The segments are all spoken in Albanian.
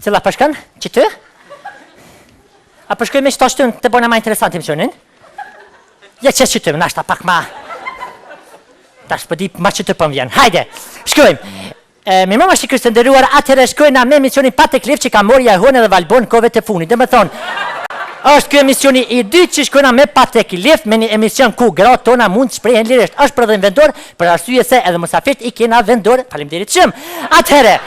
Cila po shkon? Qëty? A po shkoj me qëto shtyn të bona ma interesant emisionin? Ja që qëty, nashta pak ma... Tash po di ma qëty po më vjen. Hajde, shkojmë. E, mirëmbrëma shikues të nderuar, atëherë shkojna me emisionin pa teklif që ka morë jehonë edhe Valbonë kohëve të funit. Domethënë, është ky emisioni i dytë që shkojna me pa teklif me një emision ku gratë tona mund të shprehen lirisht. Është prodhim vendor, për arsye se edhe musafirët i kena vendor. Faleminderit shumë. Atëherë,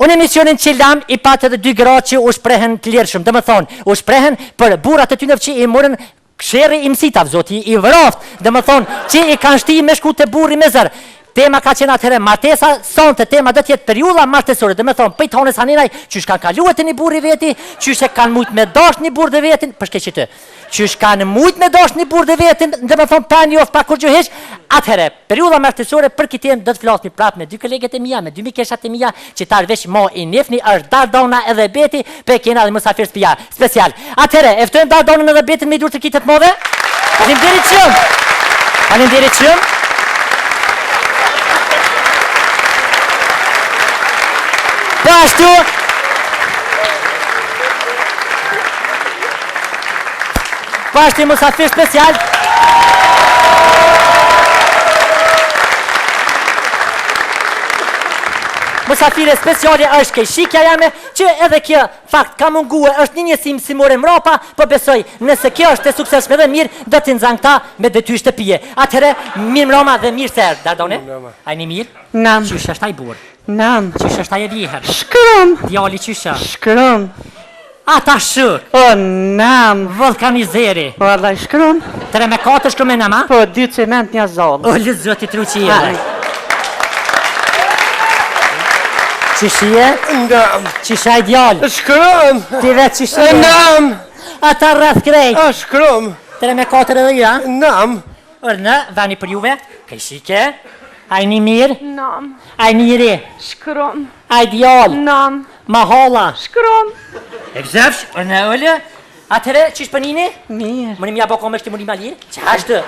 unë emisionin që lam i pat edhe dy gra që u shprehen të lirshëm. Domethënë, u shprehen për burrat e tyne që i morën Sherri i mësitav, zoti i vraft, domethënë, që i kanë shti me shku te burri me zër. Tema ka qenë atëherë martesa, sonte tema do të jetë periudha martesore, domethënë, prej t'hanës haninaj, qysh kanë kalue te një burrë i veti, qysh e kanë mujt me dasht një burrë dhe vetin, për shke që të, qysh kanë mujt me dasht një burrë dhe vetin, domethënë, pa njoft, pa kurgjë hiç, atëherë, periudha martesore për këtë temë do të flasmi prapë me dy koleget e mia, me dy mikeshat e mia, që tash veç mo i njifni, është Dardona edhe Beti, pe kena dhe musafir spia. Special. Atëherë, e ftojmë Dardonën edhe Betin me duartrokitje të madhe. Faleminderit shumë. Faleminderit shumë. Po ashtu Po ashtu musafir special Musafire speciale është kejshikja jame Që edhe kjo fakt ka mungue është një njësi mësimore mrapa, po besoj nëse kjo është e suksesshme dhe mirë, do t'i nxanë këta me detyrë shtëpie. Atëherë, mirëmbrëma dhe mirë se erdh, Dardone. A jeni mirë? Nam. Qysh është ai burrë? Nam. Qysh është ai e vjehër? Shkrum. Djali qysh është? Shkrum. Ata shuk. O nam. Vullkanizeri. Vallai shkrum. 3 me 4 shkrum e nam, a? Po, dy cement një zallë. O lë zoti truqi edhe. Qysh je? Nam. Qysh ai djalë? Shkrum. Ti vetë qysh je? Nam. Ata rreth krejt. A shkrum. 3 me 4 edhe ju, a? Nam. Urdhno, veni për juve. Kejshike. A jeni mirë? Nam. A jeni njeri? Shkrum. Ai djalë? Nam. Mahalla? Shkrum. E gëzofsh, urdhno ulu. Atëherë, qysh po nini? Mirë. Mëni m'ja bo kome shti mëni ma lirë? Qa është?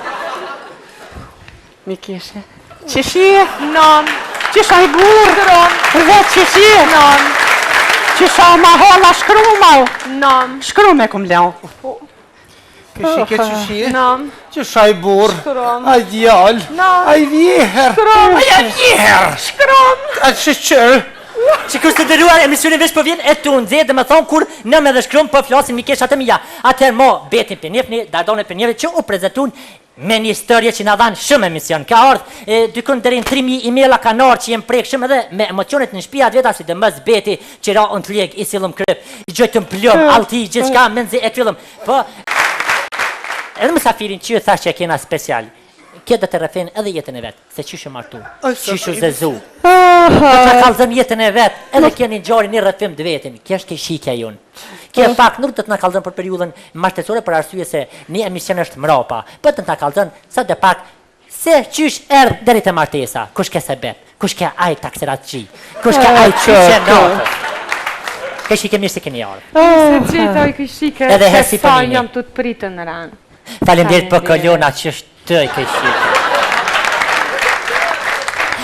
Mikeshe. Qysh je? Nam. Qysh ai burrë? Shkrum. Vetë qysh je? Nam. Qysh a mahalla shkrum au? Nam. Shkrum e kum lënë. Po. Kejshike qysh je? Nam. Qysh ai burrë? Shkrum. Ai djalë? Nam. Ai vjehër? Shkrum. Ai vjehër? Shkrum. A shyqyr? Shikues të nderuar, emisioni veç po vjen e tu nxehtë, domethënë kur nam edhe shkrum po flasin mikeshat e mia. Atëherë mo Betin pe njihni, Dardonën pe njihni që u prezantun me një storje që na dhanë shumë emision. Ka ardhë e, dikun deri në 3000 emaila kanë ardhë që jem prek shumë edhe me emocionet në shtëpia të veta sidomos Beti që ra në të i sillëm kryp, i gjojtëm plum, allti, gjithçka menzi e fillëm. Po edhe musafirin që ju thash që e kena special. Kjo do të rrëfen edhe jetën e vet, se qysh u martu, qysh u zezu. Do të kallzon jetën e vet, edhe kjo një ngjarje, një rrëfim të vetin. Kjo është kejshikja jonë. Kjo pak nuk do të na kallzon për periudhën martesore për arsye se një emision është mrapa, po do të na kallzon sa do pak se qysh erdh deri te martesa, kush ke sebep, kush ke ai taksiratçi, kush ke ai qysh e natës. Kejshike mirë se keni ardhur. Mirë se gjeta oj kejshike, Edhe herë se si sa po nini. jam tu të pritën në ren. Faleminderit për Faleminderit. kolona që shtoj kejshike.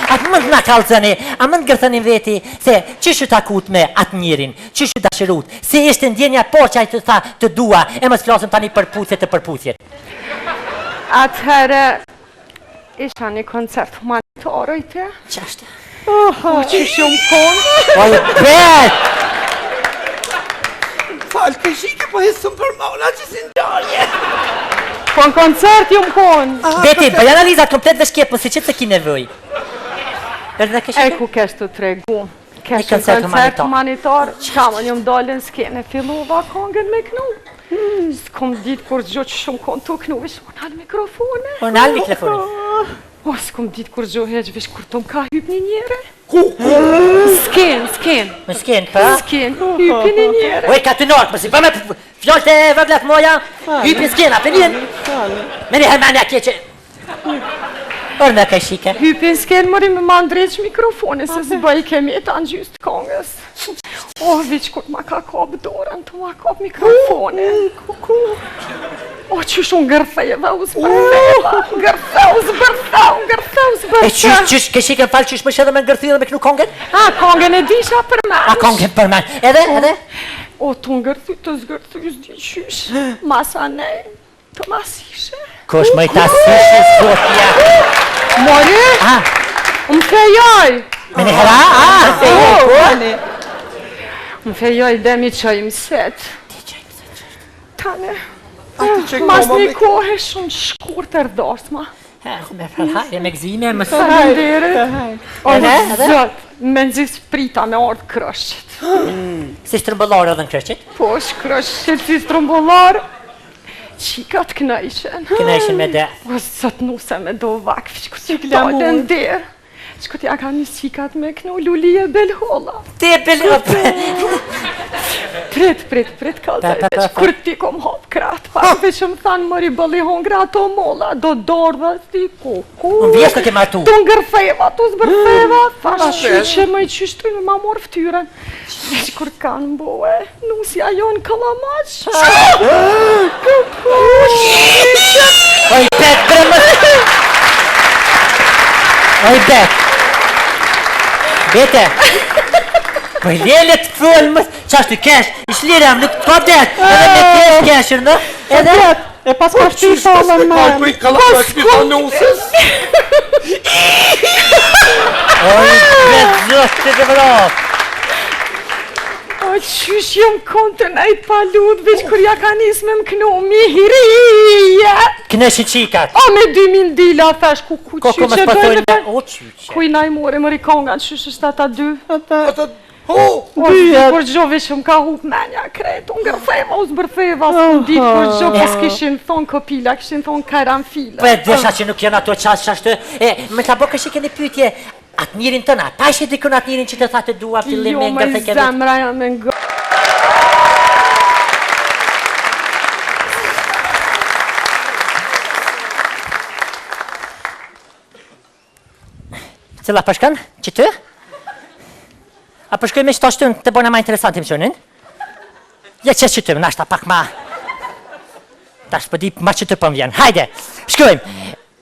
A të mund të na kallzoni, a mund të gërthoni veti se qysh u takut me atë njerin, qysh u dashurut, si ishte ndjenja e parë që ai të tha të dua, e mos flasim tani për puthjet e përputhjet. Atëherë isha një koncert humanitar oj te. Qashtu? Po qysh jom kon? Oj, bet! Fal, kejshike, po hisëm për mona që si ngjarje. Po në koncert jom kon. Beti, bëj analizat komplet veç kje, po si që të ki nevoj. Edhe E keshike? ku kesh të tregu? Kesh Një koncert një koncert humanitar. humanitar, qa më jom dalë në skenë, fillova kongën me knu. S'kom dit kur gjo që shumë kon të knu, veç u nal mikrofoni. U nal mikrofoni. O, s'kom dit kur gjo heq, veç kur të më ka hyp një njere. Ku, ku? Sken, sken. Në skenë, pa? Sken, hypi një njere. Oj, ka të nartë, mësi, pa me fjalët e vëgla të moja, hypi në skenë, a për Me një hermanja kje që... Urdhno kejshike. Hypi në skenë, mëri me ma ndreq mikrofoni, se s'bëj kemi ta në gjysë të kongës. O, veç kur ma ka kap dorën, të ma kap mikrofonin. Kuku. O, qysh u ngërtheva, u zbërtheva, ngërtheu, zbërtheu, ngërtheu, zbërtheu. E qysh, qysh, keshike më falë, qysh më shë edhe me ngërthy edhe me knu kongën? A, kongën e disha përmend. A, kongën përmend. Edhe, edhe? O, të ngërthy, të zgërthy, s'di qysh. Masanej, të masishe. Kush më i ta sishe, zotja? Mori? A? Më fejoj. Me një hera, a? Më fejoj, po? Më fejoj dhe mi çoi mëset. Tane, mas një kohe shumë shkurtër dasma. Me hajde, me gëzime, më së. Faleminderit. O, zot, me nëzis prita me ardhë krushqit. Si strëmbëllarë edhe në krushqit? Po, krushqit si strëmbëllarë. Qikat knajshen. Knajshen me dhe. O, zot, nuse me do vakë, që që dalën derë. Që t'ja ka një qikat me knu luli e belholla. Te belholla. Prit, prit, prit, ka dhe veç, kur ti kom hop krat, pa veç më thanë mëri bëlli hongra ato molla, do dordha, ti ku, ku. Unë vjesh të ke martu. Tu ngërtheva, tu zbërtheva, thash qyqe më i qysh të më ma morë ftyrën. Veç kur kanë mboe, nusja jonë kallamaç. Oj, bet, bre më... Oj, bet. Bete. Po i lele të fol më... Qa është të kesh? I shlirem, nuk të ka det. Edhe me kesh keshër, në? Edhe... E pas ka shty shallën me. Ka prit kallamaç mi tha nusës. Oj, bet, zot të të vrap. O, qysh jom konë të nejt pa lut, veç kur ja ka nis me më knu mi hirije. Kneshin qikat. O, me dy mindila, thash, ku ku Ko ku më qyqe dojnë s'patojnë me... O, qyqe. Kuj na i more, mëri konga, qysh është ata dy? Ata, ho, O, kur gjo veç më ka hup menja krejt, unë ngërtheva, u zbërtheva, s'kom dit kur gjo, po s'kishin thonë kopila, kishin thonë karanfila. Po e desha që nuk janë ato qas që ashtu. E, më ta bo kështë keni pyetje, atë njerin tëna, pa ishe dikun atë njerin që të tha të dua fillim Jo, me më ngërthe ke vetë. zemra jam e ngë... Cilla po shkon? Që ty? A po shkoj me qëto shtun të bona ma interesant emisionin? Ja që që ty, nashta pak ma... Tash po di ma që të po më vjen. Hajde, shkojmë.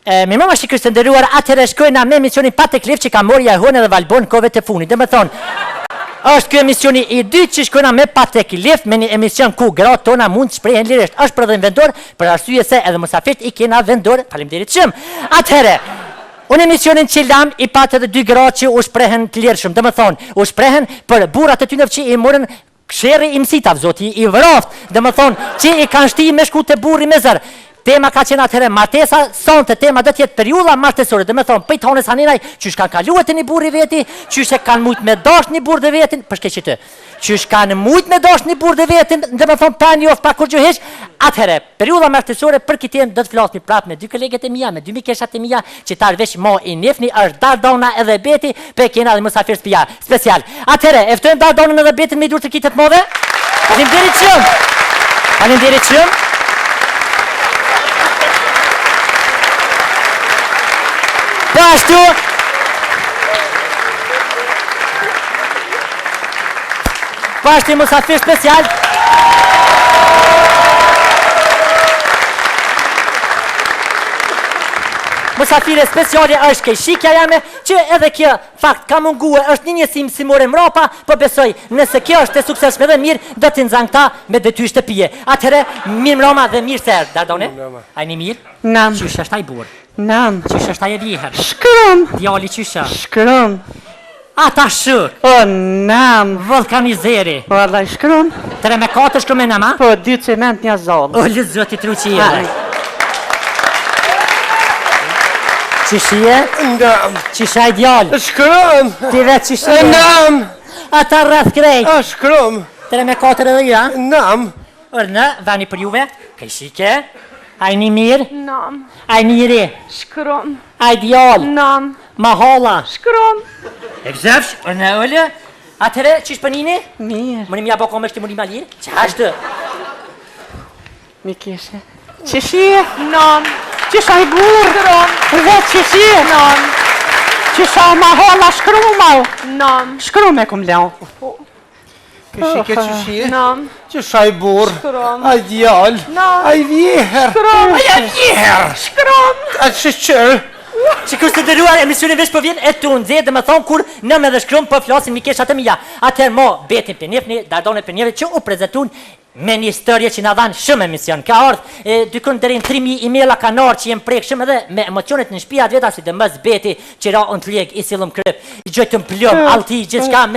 E, mi mama shikues të nderuar, atëherë shkojna me emisionin pa teklif që ka morë Jahon edhe Valbon kohëve të fundit. Dhe më thonë, është ky emisioni i dytë që shkojna me pa teklif me një emision ku gratë tona mund të shprehen lirisht. Është prodhim vendor për arsye se edhe musafirët i kena vendor. Faleminderit shumë. Atëherë, Unë emisionin që lam i pat edhe dy gra që u shprehen të lirshëm, dhe më thonë, u shprehen për burrat e tyne që i morën sherri i mësitav, zoti i vraft, dhe më thonë, që i kanë shti me shku të burri me zër. Tema ka qenë atëherë martesa, sonte tema do të jetë periudha martesore, dhe më thonë, prej tonës haninaj, qysh kanë kaluar te një burri veti, qysh e kanë mujt me dash një burrë dhe vetin, për shke që të, qysh kanë mujt me dash një burrë dhe vetin, dhe më thonë, pa njoft, pa kurgjë hiç, atëherë, periudha martesore për këtë temë do të flasmi prapë me dy kolegët e mia, me dy mikeshat e mia, që tash veç mo i njihni, është Dardona edhe Beti, pe kena edhe musafir spia, special. Atëherë, e ftojmë Dardonën edhe Betin me i duartrokitet të madhe. Faleminderit shumë. Faleminderit shumë. Po ashtu Po ashtu musafir special Musafire speciale është kejshikja jame që edhe kjo fakt ka mungue, është një njësi mësimore mrapa, po besoj nëse kjo është e suksesshme dhe mirë, do t'i nxan këta me detyrë shtëpie. Atëherë, mirë mrama dhe mirë se erdh, Dardone. A jeni mirë? Nam. Qysh është ai burr? Nam. Qysh është ai e vjeher? Shkrum. Djali qysh është? Shkrum. Ata shuk. O, nam. Vulkanizeri. Vallaj, shkrum. 3 me 4 shkrum e nama? Po, dy cement një zollë. O, lë zoti truqi edhe. Qysh je? Nam. Qysh ai djalë? Shkrum. Ti vetë qysh je? Nam. Ata rreth krejt. A, shkrum. 3 me 4 edhe ju, a? Nam. Ërnë, vani për juve. Kejshike. Ai një mirë. Nam, Ai njëri. shkrum, Ai djalë. nam, Mahalla. shkrum. E gëzëfsh, ërnë ëllë. Atëre, qysh pënini? Mirë. Mëni mja boko me shti mëni ma lirë? Qa është? Mi kishe. Qysh je? Nam, Qysh ai burr? shkrum, Dhe qysh je? nam, Qysh a mahalla shkrumau? nam. Shkrum e kum lënë. Po. Kishi ke qyshi? No. Qysh ai burrë? Shkrum. Ai djalë? No. Ai vjeher? Shkrum. Ai vjeher? Shkrum. A shyqyr? Që kështë të dëruar emisioni veç po vjen e tu nxeh dhe më thonë kur në me dhe shkrum po flasim mikeshat e mia. Atëherë mo Betin pe njefni, Dardone pe njefni që u prezentun me një histori që na dhanë shumë emision. Ka ardhë e, dikun deri në 3000 emaila kanë ardhur që jem prek shumë edhe me emocionet në shtëpia të veta si dhe mos Beti që ra unë të i sillëm kryp, i gjojtëm plum, allti, gjithçka me.